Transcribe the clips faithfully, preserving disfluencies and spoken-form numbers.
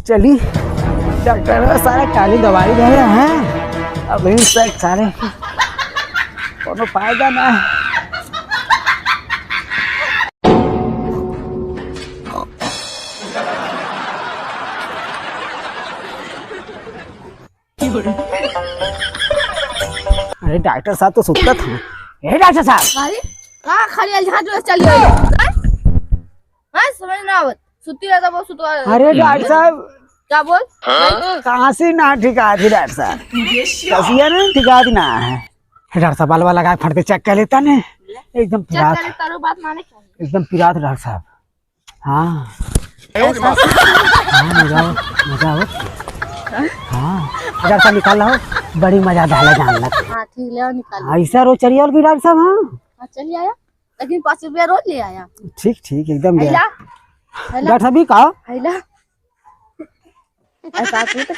चली, डॉक्टर सारे काली दवाई दे रहे हैं, अब इन से सारे कोनो फायदा ना है। अरे डॉक्टर साहब तो सुतत हैं। ए डॉक्टर साहब। अरे का खाली अलझात में चली आई है? हैं? समझ ना आवत। सुती रहता, बहुत सुतवा। अरे डॉक्टर साहब। क्या बोल? हाँ? कहाँ से ना ठिका थी डॉक्टर साहब? कसिया ना ठिका थी ना है। डॉक्टर साहब, बलवा लगा के फट दे, चेक कर लेता ने। एकदम चेक पिरात। करे, तारो बात माने क्या? एकदम पिरात डॉक्टर साहब। हाँ। हाँ, मजा आओ, मजा आओ। हाँ, अगर सा निकाल लो, बड़ी मजा डाला जान लग। हाँ, ठीक ले आओ, निकाल लो। ऐसा रोज चलिए और की डॉक्टर साहब, हाँ? हाँ, चलिए आया, लेकिन पाँच रुपया रोज ले आया। ठीक, ठीक, एकदम ले हैला, आया। हैला, डॉक्टर साहब, ये का? हैला। एहसास होता?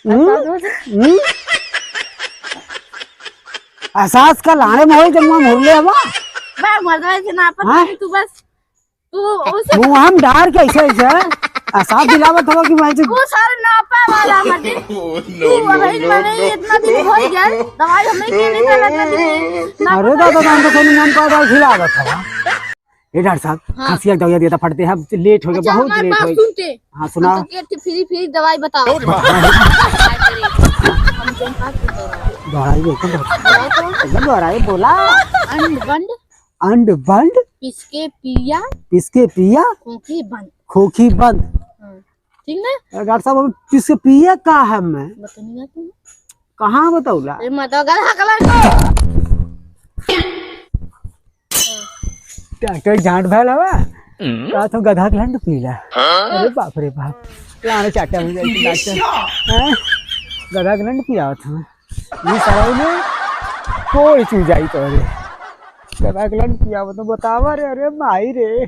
हम्म? एहसास होता? हम्म? एहसास का लाने में होई जब मुँह मोड़ ले हवा। बे, मर्दवा के ना पता हाँ? नहीं, तू बस तू उसे मुँह हम डार के ऐसे, ऐसे एहसास दिलावत हो कि भाई जी तू सर नापे वाला मत दे। तू वही मैंने इतना दिन हो गया, दवाई हमें के नहीं चला, इतना दिन ना अरे दादा, दादा, हम तो सही नाम का दवाई खिलावत हवा। ए डॉक्टर साहब, हाँ। खांसी का दवाई देता फटते हैं, लेट हो गया, अच्छा, बहुत हमारी लेट बात हो गया। सुनते। हाँ, सुनाओ। हम तो कहते फ्री, फ्री दवाई बताओ। दौड़ाई भी एकदम दौड़ाई। दौड़ाई तो। एकदम दौड़ाई बोला। अंड बंड। अंड बंड। पिसके पिया। पिसके पिया। खोखी बंद। खोखी बंद। हाँ। ठीक ना? ए, डॉक्टर साहब, अब पिसके पिया का है मैं? बतनिया तू। कहाँ बतौला? ए, मत गधा कलर को। डॉक्टर झांट भैल हवा। हम्म। का तो गधा के लंड पीला। हाँ? अरे बाप रे बाप। लाने चाटा हो जाए डॉक्टर। हाँ? गधा के लंड पियावत हूँ। ये सारा में कोई चीज आई तो रे। गधा के लंड पियावत हूँ, बतावा रे, अरे माई रे।